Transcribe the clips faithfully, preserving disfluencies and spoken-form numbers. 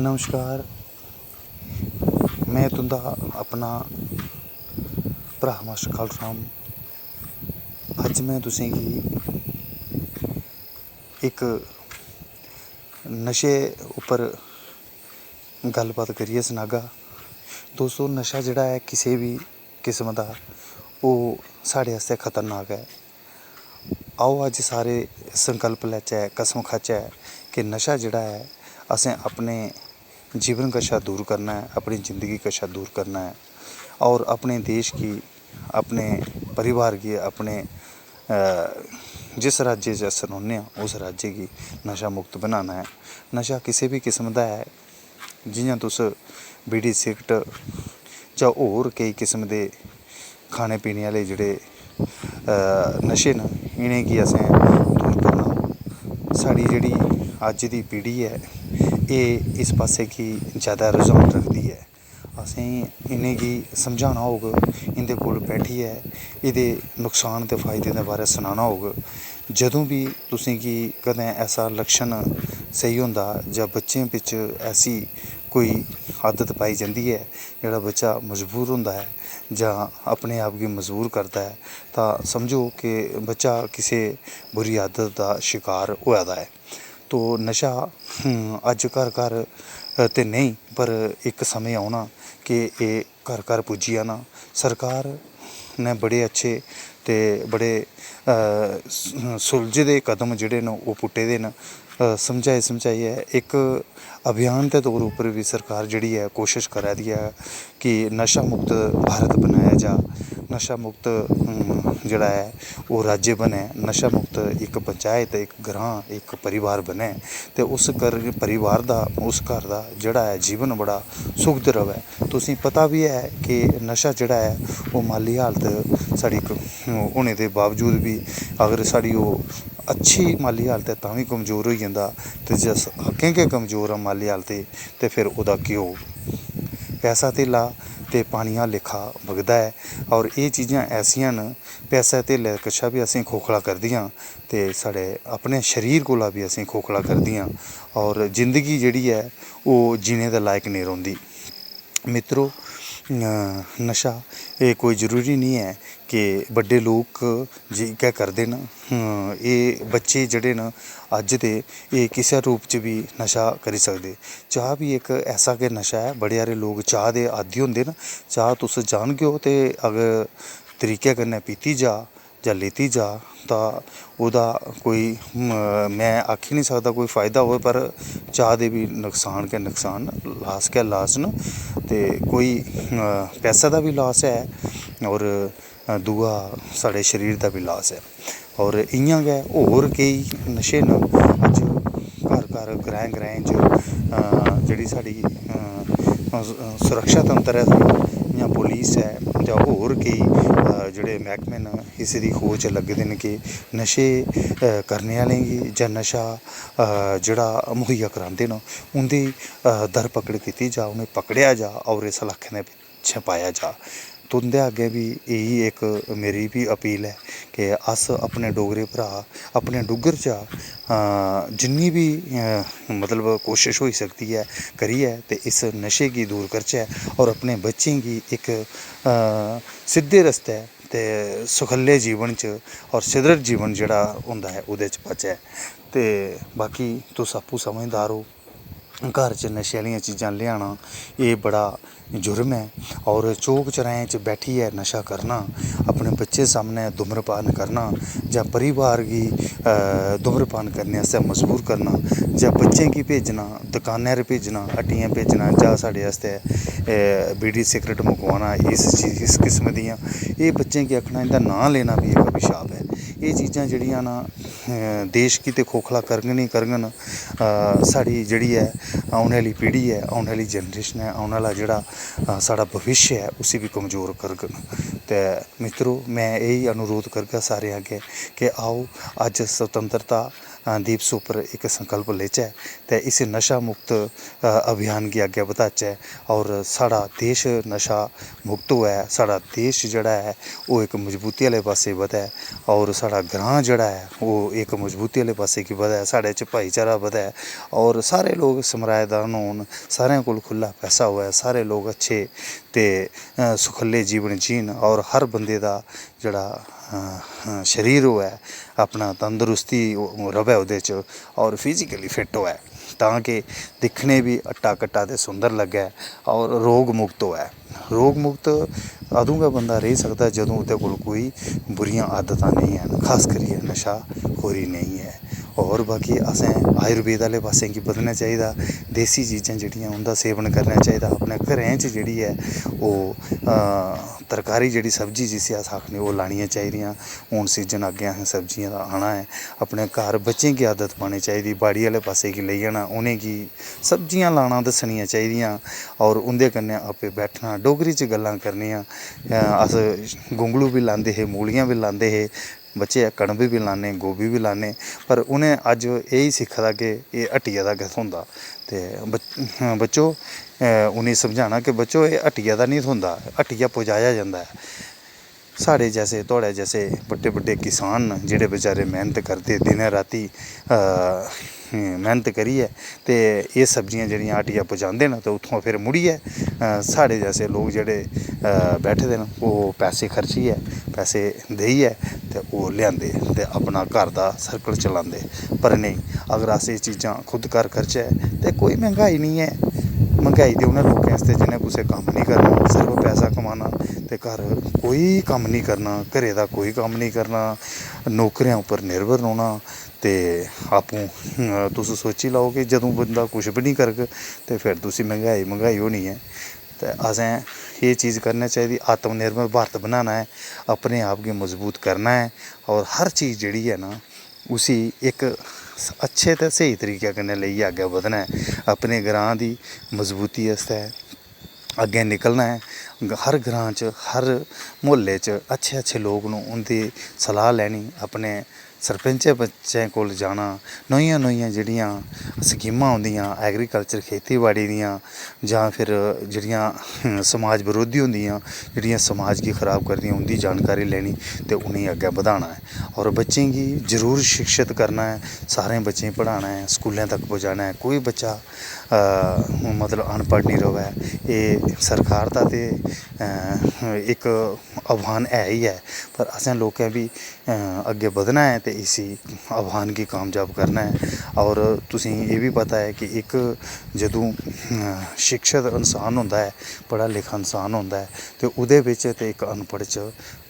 नमस्कार, में तुं'दा अपना भ्राऽ मास्टर कालू राम। अज्ज में तुसेंगी इक नशे उप्पर गल्लबात करियै सनागा। दोस्तो, नशा जेह्ड़ा ऐ, किसे बी किस्म दा, ओह् साढ़े आस्तै खतरनाक ऐ। आओ, अज्ज सारे संकल्प लैचै, कसम खाचै कि नशा जेह्ड़ा ऐ, असें अपने जीवन कशा दूर करना ऐ, अपनी जिंदगी कशा दूर करना ऐ, और अपने देश गी, अपने परिवार गी, अपने, अ, जिस राज्य च अस रौह्ने आं, उस राज्य गी नशा मुक्त बनाना ऐ। नशा किसे बी किस्म दा ऐ, जि'यां तुस बीड़ी सिगरट जां होर केई किस्म दे खाने पीने आह्ले जेह्ड़े, अ, नशे न, इ'नेंगी असें दूर करना। साढ़ी जेह्ड़ी अज्ज दी पीढ़ी ऐ, एह् इस पासै गी जैदा रुझान रखदी ऐ। असें इ'नेंगी समझाना होग, इं'दे कोल बैठियै एह्दे नुकसान ते फायदे दे बारै सनाना होग। जदूं बी तुसेंगी कदें ऐसा लक्षण सेही होंदा जां बच्चें बिच ऐसी कोई आदत पाई जंदी ऐ, जेह्ड़ा बच्चा मजबूर होंदा ऐ जां अपने आप गी मजबूर करदा ऐ, तां समझो कि बच्चा किसे बुरी आदत दा शकार होआ दा ऐ। तो नशा, हम्म, अज्ज घर घर, अ, ते नेईं, पर इक समें औना कि एह् घर घर पुज्जी जाना। सरकार ने बड़े अच्छे ते बड़े, अ, स-, सुलझे दे कदम जेह्ड़े न, ओह् पुट्टे दे न। अ, समझाई समझाइयै इक अभियान दे तौर उप्पर बी सरकार जेह्ड़ी ऐ, कोशश करा दी ऐ कि नशा मुक्त भारत बनाया जा, नशा मुक्त, अम, जेह्ड़ा ऐ, ओह् राज्य बनै, नशा मुक्त इक पंचायत, इक ग्रांऽ, इक परिवार बनै ते उस घर, परिवार दा, उस घर दा जेह्ड़ा ऐ, जीवन बड़ा सुखद र'वै। तुसें पता बी ऐ कि नशा जेह्ड़ा ऐ, ओह् माली हालत साढ़ी क-, होने दे बावजूद बी, अगर साढ़ी ओह् अच्छी माली हालत ऐ, तां बी कमजोर होई जंदा। ते जे अस अग्गें गै कमजोर आं माली हालत च, ते फिर ओह्दा केह् होग? पैसा धेला ते पानी आह्ला लेखा बगदा ऐ। और एह् चीजां ऐसियां न, पैसे धेले कशा बी असेंगी खोखला करदियां ते साढ़े अपने शरीर कोला बी असेंगी खोखला करदियां। और जिंदगी जेह्ड़ी ऐ, ओह् जीने दे लायक नेईं रौंह्दी। मित्रो, अ, नशा, एह् कोई जरूरी निं ऐ कि बड्डे लोक जे गै करदे न। अ, एह् बच्चे जेह्ड़े न अज्ज दे, एह् किसै रूप च बी नशा करी सकदे। चाह् बी इक ऐसा गै नशा ऐ। बड़े हारे लोक चाह् दे आदी होंदे न। चाह् तुस जानगे ओ ते अगर तरीके कन्नै पीती जा जां लेती जा, तां ओह्दा कोई, म-, में आखी निं सकदा कोई फायदा होऐ, पर चाह् दे बी नुकसान गै नुकसान न, लास गै लास न। ते कोई, अ, पैसे दा बी लास ऐ, और, अ, दूआ साढ़े शरीर दा बी लास ऐ। और इ'यां गै होर केई नशे न। अज्ज घर घर, ग्राएं ग्राएं च, अ, जेह्ड़ी साढ़ी, अ, अ, सुरक्षा तंत्र ऐ, जि'यां पुलिस ऐ जां होर केई, अ, जेह्ड़े मैह्कमे न, इस दी खोज च लग्गे दे न कि नशे, अ, करने आह्लें गी जां नशा, अ, जेह्ड़ा मुहैया करांदे न, उं'दी, अ, धर पकड़ कीती जा, उ'नेंगी पकड़ेआ जा और इस लाखें दे पिच्छें पाया जा। तुं'दे अग्गें बी इ'यै इक मेरी बी अपील ऐ कि अस अपने डोगरे भ्राऽ, अपने डुग्गर चा, अ, जिन्नी बी, अ, मतलब कोशश होई सकदी ऐ, करियै ते इस नशे गी दूर करचै और अपने बच्चें गी इक, अ, सिद्धे रस्तै ते सुखल्ले जीवन च और सुदृढ़ जीवन जेह्ड़ा होंदा ऐ, ओह्दे च पाचै। ते बाकी तुस आपूं समझदार ओ, घर च नशे आह्लियां चीजां लेआना, एह् बड़ा जुर्म ऐ। और चौक चौराहें च बैठियै नशा करना, अपने बच्चें सामनै धूम्रपान करना, जां परिवार गी, अ, धूम्रपान करने आस्तै मजबूर करना, जां बच्चें गी भेजना, दकानें पर भेजना, हट्टियें भेजना, जां साढ़े आस्तै, अ, बीड़ी सिगरट मंगवाना, इस चीज, इस किस्म दियां, एह् बच्चें गी आखना, इं'दा नांऽ लैना बी इक अभिशाप ऐ। एह् चीजां जेह्ड़ियां न, अ, देश गी ते खोखला करङन ही करङन, अ, साढ़ी जेह्ड़ी ऐ औने आह्ली पीढ़ी ऐ, औने आह्ली generation ऐ, औने आह्ला जेह्ड़ा, अ, साढ़ा भविष्य ऐ, उसी बी कमजोर करङन। ते मित्रो, में एही अनुरोध करगा सारें अग्गें कि आओ, अज्ज स्वतंत्रता दीप उप्पर इक संकल्प लेचै ते इस नशा मुक्त, अ, अभियान गी अग्गें बधाचै। और साढ़ा देश नशा मुक्त होऐ, साढ़ा देश जेह्ड़ा ऐ ओह् इक मजबूती आह्ले पासै बधै, और साढ़ा ग्रांऽ जेह्ड़ा ऐ ओह् इक मजबूती आह्ले पासै गी बधै, साढ़े च भाईचारा बधै, और सारे लोक समरायदान होन, सारें कोल खु'ल्ला पैसा होऐ, सारे लोक अच्छे ते, अ, सुखल्ले जीवन जीन, और हर बंदे दा जेह्ड़ा, अ, अ, शरीर होऐ, अपना तंदरुस्ती ओ-, र'वै ओह्दे च, और physically fit होऐ, तां कि दिक्खने बी हट्टा कट्टा ते सुंदर लग्गै और रोग मुक्त होऐ। रोग मुक्त अदूं गै बंदा रेही सकदा जदूं ओह्दे कोल कोई बुरियां आदतां नेईं हैन, खास करियै नशाखोरी नेईं ऐ। और बाकी असें आयुर्वेद आह्ले पासै गी बधना चाहिदा, देसी चीजां जेह्ड़ियां उं'दा सेवन करना चाहिदा। अपने घरें च जेह्ड़ी ऐ ओह्, अ, तरकारी, जेह्ड़ी सब्जी जिसी अस आखने, ओह् लानियां चाहिदियां। हून season अग्गें असें सब्जियें दा आना ऐ। अपने घर बच्चें गी आदत पानी चाहिदी, बाड़ी आह्ले पासै गी लेई जाना, उ'नेंगी सब्जियां लाना दस्सनियां चाहिदियां, और उं'दे कन्नै आपे बैठना, डोगरी च गल्लां करनियां। अ, अस गुंगलू बी लांदे हे, मूलियां बी लांदे हे, बच्चे कड़म बी लाने, गोभी बी लाने, पर उ'नें अज्ज एह् सिक्खे दा कि एह् हट्टिया दा गै थ्होंदा। ते बच-, बच्चो, अ, उ'नेंगी समझाना कि बच्चो, एह् हट्टिया दा निं थ्होंदा, हट्टिया पुजाया जंदा ऐ। साढ़े जैसे, थुआढ़े जैसे बड्डे बड्डे किसान न, जेह्ड़े बेचारे मैह्नत करदे दिनें रातीं, अ, मैह्नत करियै ते एह् सब्जियां जेह्ड़ियां हट्टिया पजांदे न ते उत्थुआं फिर मुड़ियै, अ, साढ़े जैसे लोक जेह्ड़े, अ, बैठे दे न, ओह् पैसे खर्चियै, पैसे देइयै ते ओह् लेआंदे ते अपना घर दा circle चलांदे। पर नेईं, अगर अस एह् चीजां खुद घर करचै ते कोई मैंह्गाई निं ऐ। मैंह्गाई ते उ'नें लोकें आस्तै जि'नें कुसै कम्म निं करना, सिर्फ पैसा कमाना ते घर कोई कम्म निं करना, घरै दा कोई कम्म निं करना, नौकरियां उप्पर निर्भर रौह्ना। ते आपूं, अ, तुस सोची लैओ कि जदूं बंदा कुछ बी निं करग ते फिर तुसी मैंह्गाई, मैंह्गाई होनी ऐ। ते असें एह् चीज करनी चाहिदी, आत्मनिर्भर भारत बनाना ऐ, अपने आप गी मजबूत करना ऐ, और हर चीज जेह्ड़ी ऐ ना, उसी इक अच्छे ते स्हेई तरीके कन्नै लेइयै अग्गें बधना ऐ। अपने ग्रांऽ दी मजबूती आस्तै अग्गें निकलना ऐ। हर ग्रांऽ च, हर म्हल्ले च अच्छे अच्छे लोक न, उं'दी सलाह् लैनी, अपने सरपैंचें पंचें कोल जाना, नमियां नमियां जेह्ड़ियां स्कीमां औंदियां agriculture, खेती बाड़ी दियां, जां फिर जेह्ड़ियां समाज बरोधी होंदियां, जेह्ड़ियां समाज गी खराब करदियां, उं'दी जानकारी लैनी ते उ'नेंगी अग्गें बधाना ऐ। और बच्चें गी जरूर शिक्षत करना ऐ, सारें बच्चें गी पढ़ाना ऐ, स्कूलें तक पजाना ऐ। कोई बच्चा, अ, मतलब अनपढ़ निं र'वै। एह् सरकार दा ते, अ, इक आह्वान है ही ऐ, पर असें लोकें बी, अ, अग्गें बधना ऐ ते इसी आह्वान गी कामयाब करना ऐ। और तुसेंगी एह् बी पता ऐ कि इक जदूं, अ, शिक्षत इंसान होंदा ऐ, पढ़ा लिखा इंसान होंदा ऐ, ते ओह्दे बिच ते इक अनपढ़ च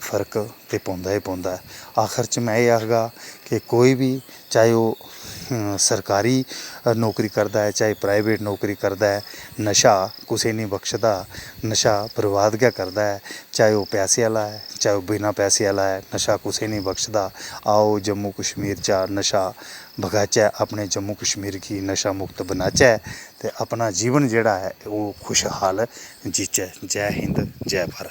फर्क ते पौंदा ही पौंदा ऐ। आखर च में एह् आखगा कि कोई बी, चाहे ओह्, अ, सरकारी, अ, नौकरी करदा ऐ, चाहे private नौकरी करदा ऐ, नशा कुसै निं बख्शदा, नशा बर्बाद गै करदा ऐ। चाहे ओह् पैसे आह्ला ऐ, चाहे ओह् बिना पैसे आह्ला ऐ, नशा कुसै निं बख्शदा। आओ, जम्मू कश्मीर चा नशा भगाचै, अपने जम्मू कश्मीर गी नशा मुक्त बनाचै ते अपना जीवन जेह्ड़ा ऐ, ओह् खुशहाल जीचै। जै हिंद, जै भारत।